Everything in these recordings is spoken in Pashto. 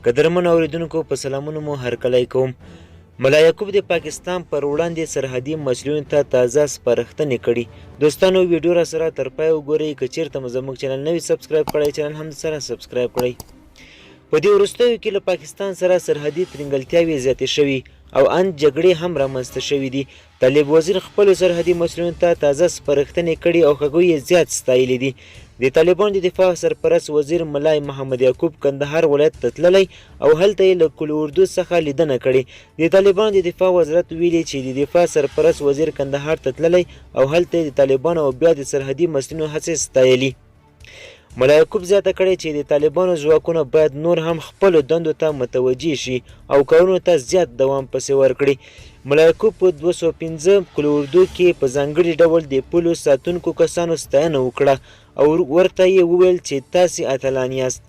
قدرمنو اوریدونکو په سلامونو مو هرکلی کوم. ملا یعقوب د پاکستان پر وړاندې سرحدي مسؤلینو ته تازه سپارښتنې کړي. دوستانو ویډیو را سره تر پای وګورئ. که چیرته مو زموږ چینل نه وي سبسکرایب کړی، چینل هم سره سبسکرایب کړئ. په دې وروستیو کې له پاکستان سره سرحدي ترینګلتیاوې زیاتې شوي او ان جګړې هم رامنځته شوې دي. طالب وزیر خپلو سرحدي مسؤلینو ته تازه سپارښتنې کړي او هغوی یې زیات ستایلي دي. د طالبانو د دفاع سرپرست وزیر ملا محمد یعقوب کندهار ولایت ته تللی او هلته یې له قول اردو څخه لیدنه کړې. د طالبانو د دفاع وزارت ویلي چې د دفاع سرپرست وزیر کندهار ته تللی او هلته یې د طالبانو او بیا د سرحدي مسؤلینو هڅې ستایلي. ملا یعقوب زیاته کړې چې د طالبانو ځواکونه باید نور هم خپلو دندو ته متوجه شي او کارونو ته زیات دوام پسې ورکړي. ملا یعقوب په 205 قول اردو کې په ځانګړي ډول د پولو ساتونکو کسانو ستاینه وکړه او ورته یې وویل چې تاسې اتلان یاست.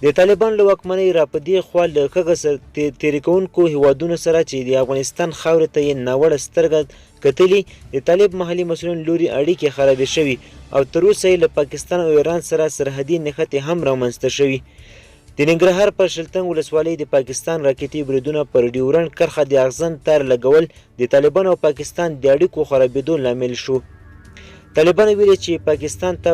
د طالبانو له واکمنۍ را په دې خوا له هغه تېري کوونکو هېوادونو سره چې د افغانستان خاورې ته یې ناوړه سترګه کتلي، د طالب محلي مسؤلینو لوري اړیکې خرابې شوي او تر اوسه یې له پاکستان او ایران سره سرحدي نښتې هم رامنځته شوي. د ننګرهار پر شلتنګ ولسوالۍ د پاکستان راکټي بریدونه، پر ډیورنډ کرښه د اغزن تار لګول د طالبانو او پاکستان د اړیکو خرابېدو لامل شو. طالبانو ویلي چې پاکستان ته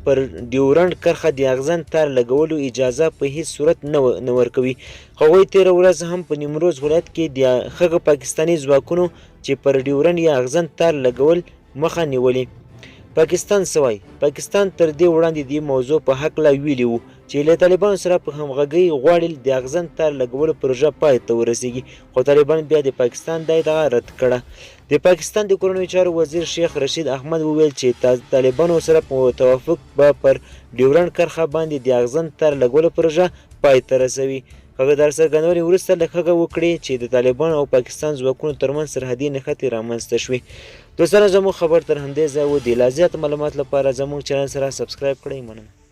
پر ډیورنډ کرښه د اغزن تار لګولو اجازه په هیڅ صورت نه ورکوي. هغوی تېره ورځ هم په نیمروز ولایت کې د هغه پاکستاني ځواکونو چې پر ډیورنډ یې اغزن تار لګول مخه نیولې. پاکستان څه وايي؟ پاکستان تر دې وړاندې د موضوع په هکله ویلي وو چې له طالبانو سره په همغږۍ غواړي د اغزن تار لګولو پروژه پای ته ورسیږي، خو طالبان بیا د پاکستان دا ادعا رد کړه. د پاکستان د کورنیو چارو وزیر شیخ رشید احمد وویل چې طالبانو سره په توافق به پر ډیورنډ کرښه باندې د اغزن تار لګولو پروژه پای ته رسوي. هغه دا څرګندونې وروسته له هغه وکړې چې د طالبانو او پاکستان ځواکونو ترمنځ سرحدي نښتې رامنځته شوې. دوستانو زموږ خبر تر همدې ځایه و. د لا زیات معلومات لپاره زموږ چینل سره سبسکرایب کړئ. مننه.